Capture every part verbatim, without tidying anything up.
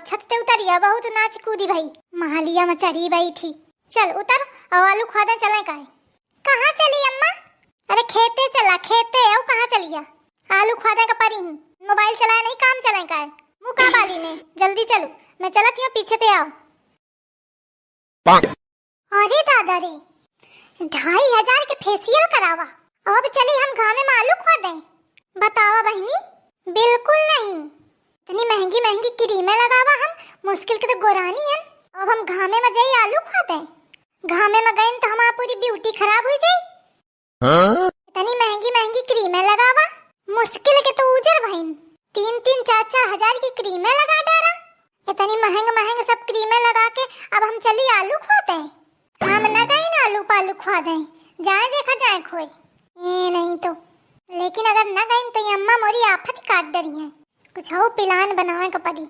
छत ते उतरिया, बहुत नाच कूदी भई, महलिया में चढ़ी बैठी। चल उतर, अउ आलू खोदे चले काहे? कहाँ चली अम्मा? अरे खेते चला, खेते, अउ कहाँ चलिया? आलू खोदे का परी हूँ, मोबाइल चलाए नहीं काम चले काहे? मुँह का बाली ने, जल्दी चलू, मैं चलत हियो पीछे ते आओ। अरे दादा रे, ढाई हजार के फेशियल करावा, अब चली हम घामे में आलू खोदे? बतावा बहिनी, बिल्कुल नहीं। इतनी महंगी महंगी क्रीमें लगावा हम, मुश्किल के तो गोरानी हन, अब हम घामे में जाई आलू खोदे? घामे में गइन तो हमार पूरी ब्यूटी खराब हुई जाई। हाँ? इतनी महंगी महंगी क्रीमें लगावा, मुश्किल के तो उजर भइन। तीन तीन चार चार हजार की क्रीमें लगा डारा। इतनी महंग महंग सब क्रीमें लगा के अब हम चली आलू खोदे? हम न गइन आलू पालू खोदे, जाए देखा जाए खोए। ए नहीं तो, लेकिन अगर न गइन तो ये अम्मा मोरी आफत ही काट डरी है। कुछ और प्लान बनावे के पड़ी,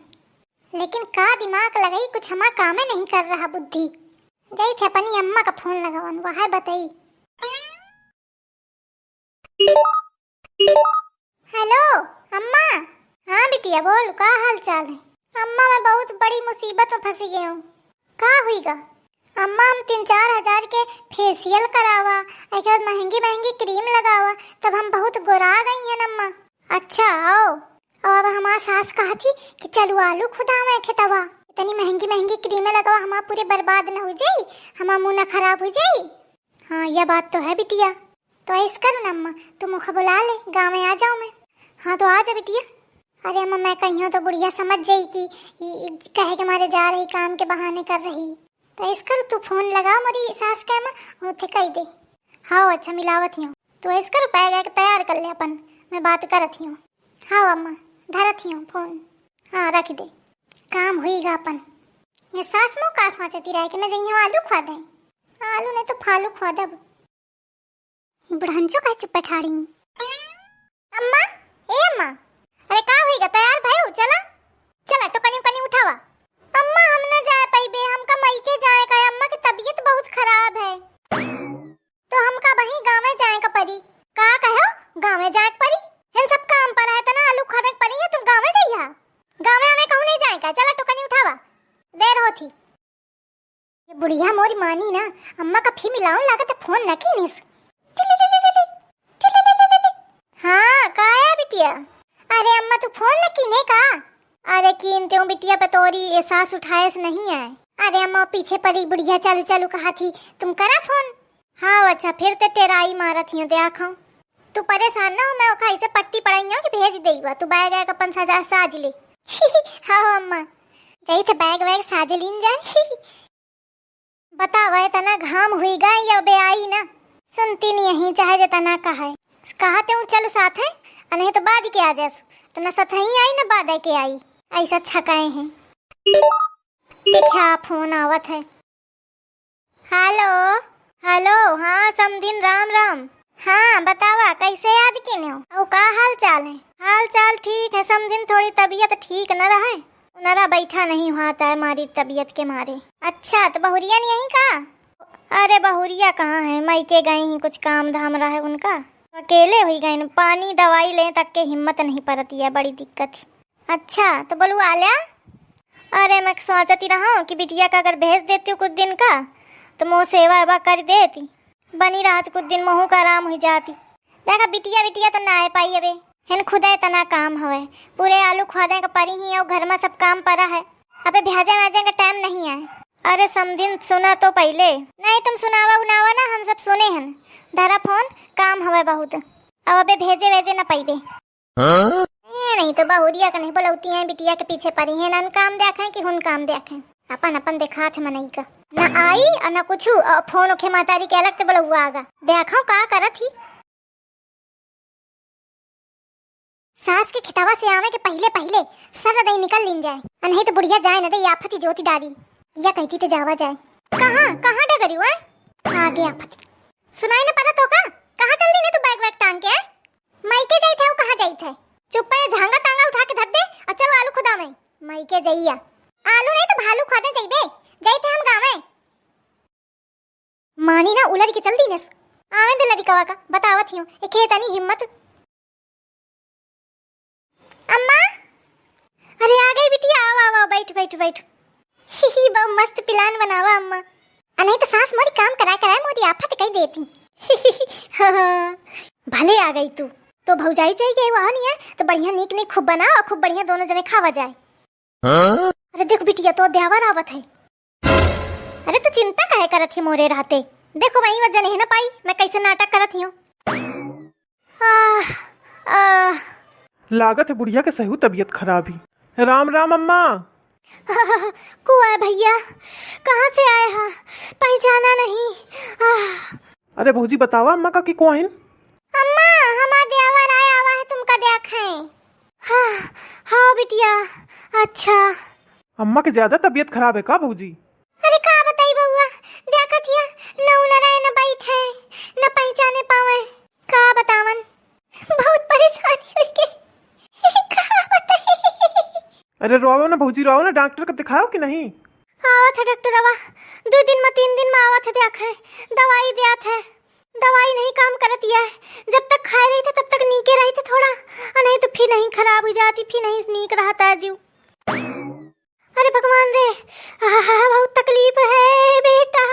लेकिन का दिमाग लगाई, कुछ हमार कामे नहीं कर रहा बुद्धि। जाई थे अपनी अम्मा का फोन लगावन, वह बताई। हेलो अम्मा। हाँ बिटिया बोल, का हाल चाल है? अम्मा मैं बहुत बड़ी मुसीबत में फंसी गई हूँ। का हुई गा? अम्मा हम तीन चार हजार के फेशियल करावा, एक महंगी महंगी क्रीम लगावा, तब हम बहुत गोरा गई हैं अम्मा। अच्छा आओ। और अब हमार सास कहा थी कि चलू आलू खुदावे खेतवा, इतनी महंगी महंगी क्रीमें लगावा, हमार पूरे बर्बाद न हो जाई, हमार मुंह न खराब हो जाई। हाँ, यह बात तो है बिटिया। तो ऐस करो न अम्मा, तू मुखा बुला ले, गाँव में आ जाओ मैं। हाँ, तो आ जा बिटिया। अरे अम्मा, मैं कहियो तो बुढ़िया समझ जाई कि ई, ई कहे के मारे जा रही, काम के बहाने कर रही। तो ऐस करो, तू फोन लगा मोरी सास के अम्मा, उठे कह दे। हाँ, अच्छा, मिलावत हियो। तो ऐस करो, बैग वैग तैयार कर ले अपन, मैं बात करत हियो। हाँ अम्मा, धरत हियो फोन। हाँ, रख दे, काम हुई गा अपन। ये सास मो का सोचती रहे कि मैं जइयो आलू खोदे? आलू नहीं तो फालू खोदब। ई बुढ़ंचो काहे चुप्पे ठाड़ी? अम्मा, ए अम्मा, अरे का होइगा, तैयार भयू? चला, चला, टोकनी उकनी उठावा। अम्मा, हम न जाए पइबे, हमका मइके जाए का है, अम्मा के तबीयत बहुत खराब है। तो हमका वहीं गाँवे जाए का परी। का कहो, गाँवे जाए का परी? इन सब काम पर है तना आलू खोदे के परी है, तुम गाँवे जइहा? गाँवे हमें कहूँ नहीं जाए का, चला टोकनी उठावा, देर होती। ये बुढ़िया मोरी मानी ना, अम्मा का फिर मिलाउन लागत है, फोन न कीनिस। चिलिलिलिलिलि, चिलिलिलिलिलि। हाँ, का है बिटिया? अरे अम्मा, तू फोन न कीने का? अरे कीन तेऊ बिटिया, पे तोरी ये सास उठाए से नहीं आए। अरे अम्मा, पीछे परी बुढ़िया, चालू चालू कहा थी, तुम करा फोन। हाँ, अच्छा, फिर ते टेराई मारत हियो, देखो। तू परेशान ना हो, मैं ओखा इसे पट्टी पड़ाई हूँ कि भेज देइबा, तू बैग वैग अपन सजा, साज ले। हाँ अम्मा, जाई थे बैग वैग साज लीन जाए। बतावा, इतना घाम हुई गा, या बे आई ना, सुनती नहीं यहीं, चाहे जितना कहे। कहा ते हूँ चल साथ है, आ नहीं तो बाद के आ जासु, तो ना साथ ही आई ना बाद के आई, ऐसा छकाए हैं। देखा फोन आवत है। हेलो, हेलो, हाँ समधिन, राम राम। हाँ बतावा, कैसे याद किन्यो? अउ का हाल चाल है? हाल चाल ठीक है समधिन, थोड़ी तबीयत ठीक न रहे, उनरा बैठा नहीं हुआ था हमारी तबीयत के मारे। अच्छा, तो बहुरिया नहीं आई का? अरे बहुरिया कहाँ है, मइके गई ही, कुछ काम धाम रहे उनका, अकेले हुई गई। पानी दवाई ले तक के हिम्मत नहीं परती है, बड़ी दिक्कत ही। अच्छा, तो बोलू आल्या? अरे, मैं सोचती रहूँ कि बिटिया का अगर भेज देती हूँ कुछ दिन का, तो मोर सेवा वेवा कर देती, बनी रहत कुछ दिन, मोहू का आराम हुई जाती। देखा, बिटिया, बिटिया तो ना आए पाई अबे, हिन खुदे इतना काम हवे, पूरे आलू खोदे का परी ही और घर में सब काम परा है, अबे भेजे वेजे का टाइम नहीं है। अरे समधिन, सुना तो पहले। नहीं, तुम सुनावा उनावा ना, हम सब सुने हन। धरा फोन, काम हवे बहुत, अब अबे भेजे वेजे न पइबे। हाँ? ए, नहीं तो बहुरिया के नहीं बोलौती हैं, बिटिया के पीछे परी हैं, ना काम देखें कि हुन काम देखें, अपन अपन देखात है मनई का, ना आई और ना कुछ, और फोन ओखे मातारी के अलग से बोलौआ आगा, देखो का करत ही। सास के खेतवा से आवे के पहिले पहिले सर दई निकल लीन जाए, आ नहीं तो बुढ़िया जाए न दे, आफत ही जोती डाली। या कहती ते जावा जाए। कहाँ, कहाँ डगरी हुआ? आगे आफत। सुनाई न पड़त हो का? कहाँ चल दी ने तू बैग वैग टांग के? मायके जाइत है, कहाँ जाइत है? चुप्पे झांगा तांगा उठा के धर दे और चलो आलू खुदावे। मायके जइया। आलू नहीं तो भालू खोदे जइबे। जाइत है हम गावे। मानी ना उलर के चल दीनस। आवे दे लड़िकवा का, बतावत हियो, एके तनी हिम्मत। अम्मा, अरे आ गई बिटिया, आवा, आवा, बैठ, बैठ, बैठ। ही, ही, बहु मस्त plan बनावा अम्मा। आ नहीं तो सास मोरी काम करा करा मोरी आफत कई देती। हाँ, हाँ। भले आ गई तू। तो भौजाई चाहिए वहाँ नहीं है, तो बढ़िया नीक नीक खूब बनावा और खूब बढ़िया दोनों जने खावा जाए। हाँ? अरे देख बिटिया, तो देवर आवत है। अरे तू चिंता काहे करत ही मोरे रहते? देखो वही वजह नहीं ना पाई, मैं कैसे नाटक करत ही हूँ। आह, आह। लागत है बुढ़िया के सही तबीयत खराब ही। राम राम अम्मा। को है भैया? कहाँ से आए हा? पहचाना नहीं। आह। अरे भौजी बतावा अम्मा का कि को आइन? अम्मा, हमार देवर आया हुआ है तुमका देखे। हाँ, हाँ बिटिया, अच्छा। अम्मा के ज्यादा तबीयत खराब है का भौजी? अरे का बताई बउआ, देखत हिया, न उनरे न बैठे, न पहचाने पावे, का बतावन, बहुत परेशानी हुई के, का बताई। अरे रोवो ना भौजी, रोवो ना, डॉक्टर का दिखाओ कि नहीं? आवत है डॉक्टरवा, दो दिन में तीन दिन में आवत है देखे, दवाई देत है, दवाई नहीं काम करत है, जब तक खाए रही थे तब तक नीके रही थे थोड़ा, और नहीं तो फिर नहीं खराब हो जाती, फिर नहीं नीक रहता है जीव। अरे भगवान रे, आहा, बहुत तकलीफ है बेटा।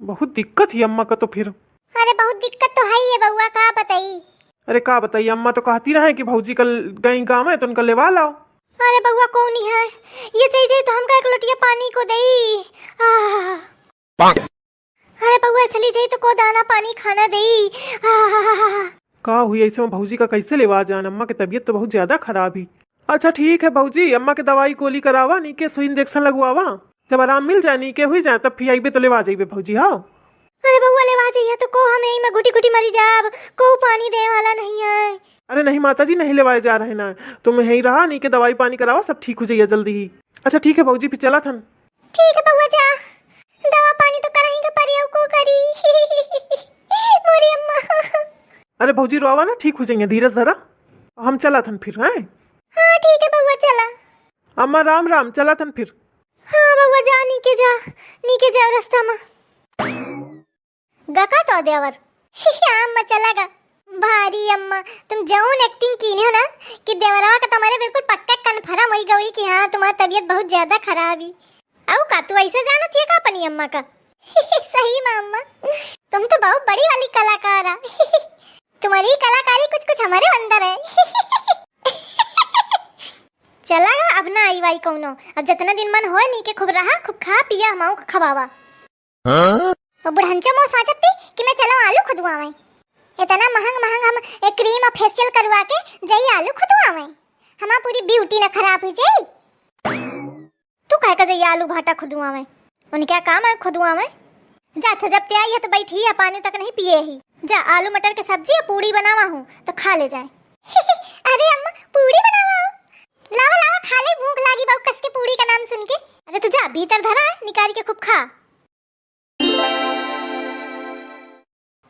बहुत दिक्कत ही अम्मा का तो फिर। अरे बहुत दिक्कत तो है ही है बउआ, का बताई। अरे का बताई, अम्मा तो कहती रहे कि भौजी कल गई गाँव में तो उनका लेवा लाओ। अरे बउआ कौन ही है, ये चाहिए तो हमका एक लोटिया पानी को दई। आह। अरे बउआ चली जाई तो को दाना पानी खाना देई। आह। का हुई ऐसे में भौजी का कैसे लेवा जान, अम्मा के तबीयत तो बहुत ज्यादा खराब ही। अच्छा ठीक है भौजी, अम्मा के दवाई गोली करावा, नीके सुई इंजेक्शन लगवावा, जब आराम मिल जाए, नीके हुई जाए, तब फिर आइबे तो लेवा जाइबे भौजी। हाँ। अरे बउआ लेवा जाइए तो को हम यही में घुटी घुटी मरी जाब, को पानी दे वाला नहीं है। अरे नहीं माता जी, नहीं लेवाए जा रहे ना, तुम यहीं रहा, नीके दवाई पानी करावा, सब ठीक हो जाइए जल्दी ही। अच्छा ठीक है भौजी, फिर चला थन। ठीक है बउआ जा, दवा पानी तो कराही का परी, अउ को करी। मोरी अम्मा। अरे भौजी रोवा ना, ठीक हो जाइए, धीरज धरा, हम चला थन फिर, हैं? हाँ ठीक है बउआ चला। अम्मा राम राम, चला थन फिर। हाँ बउआ जा, नीके जा, नीके जा रास्ता में। गका तो देवर। हाँ अम्मा चला गा। भारी अम्मा, तुम जौन acting कीने हो ना कि देवरवा का तुम्हारे बिल्कुल पक्का confirm होई गई कि हाँ तुम्हारी तबीयत बहुत ज्यादा खराब ही। अउ का तू ऐसे जानत है का अपनी अम्मा का? सही में अम्मा, तुम तो बहुत बड़ी वाली कलाकार आ। तुम्हारी कलाकारी कुछ कुछ हमारे अंदर है। चला गा, अब ना आई वाई कौनो, अब जितना दिन मन होए नीके खूब रहा, खूब खा पिया, हमाऊ का खवावा। हाँ? वो बुढ़ंचो मोह सोचत थी कि मैं चलो आलू खुदवावे। इतना महंग महंग हम एक cream और facial करवा के जाई आलू खुदवावे। हमार पूरी beauty ना खराब हुई जाई। तू काहे का जाई आलू भाटा खुदवावे? उनके क्या काम है खुदवावे? जा अच्छा, जब ते आई है तो बैठी है, पानी तक नहीं पिए ही। जा आलू मटर के सब्जी और पूड़ी बनावा हूँ तो खा ले जाए। अरे अम्मा, पूड़ी बनावा हो? लावा लावा खा ले, भूख लागी बाऊ कस के पूड़ी का नाम सुन के। अरे तू जा भीतर धरा है, निकारी के खूब खा।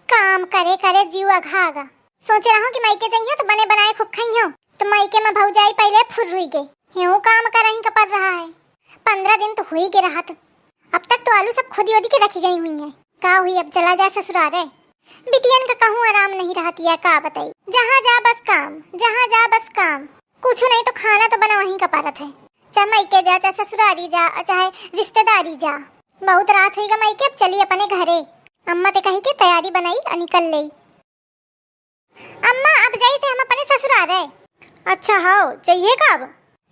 काम करे करे जीव अघागा। सोचे रहूं कि मायके जइहूं तो बने बनाए खूब खइहूं, तो मायके में भौजाई पहले फुर हुई गई। यूं काम करही का पड़ रहा है। पन्द्रह दिन तो हुई गए रहत, अब तक तो आलू सब खोदी ओदी के रखी गई हुई है। का हुई, अब चला जाए ससुरारे। बिटियन का कहूँ आराम नहीं रहती है, का बताई, जहाँ जा बस काम, जहाँ जा बस काम। कुछ नहीं तो खाना तो बनवाही का परत है, चाहे मायके जा, चाहे ससुरारी जा, चाहे रिश्तेदारी जा। बहुत रात हुई गा मायके, अब चली अपने घरे। अम्मा ते कही के तैयारी बनाई और निकल लेई। अम्मा, अब जाई थे हम अपने ससुरारे। अच्छा, हाओ, जाइए का अब?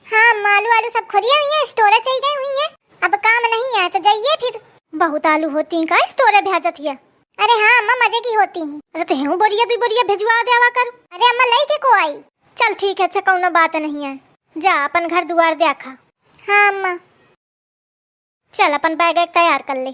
हाँ अम्मा, आलू, आलू सब खोदिया हुई है, store चली गई हुई है, अब काम नहीं है, तो जाइए फिर। बहुत आलू होती हैं का store भेजत हिया? अरे हाँ अम्मा, मजे की होती हैं। अरे तो हेऊ बोरिया, दुई बोरिया भेजवा देवा कर। अरे अम्मा, लई के को आई? चल ठीक है, अच्छा, कौनो बात नहीं है, जा अपन घर दुआर देखा। हाँ अम्मा। चल, अपन bag वैग तैयार कर ले।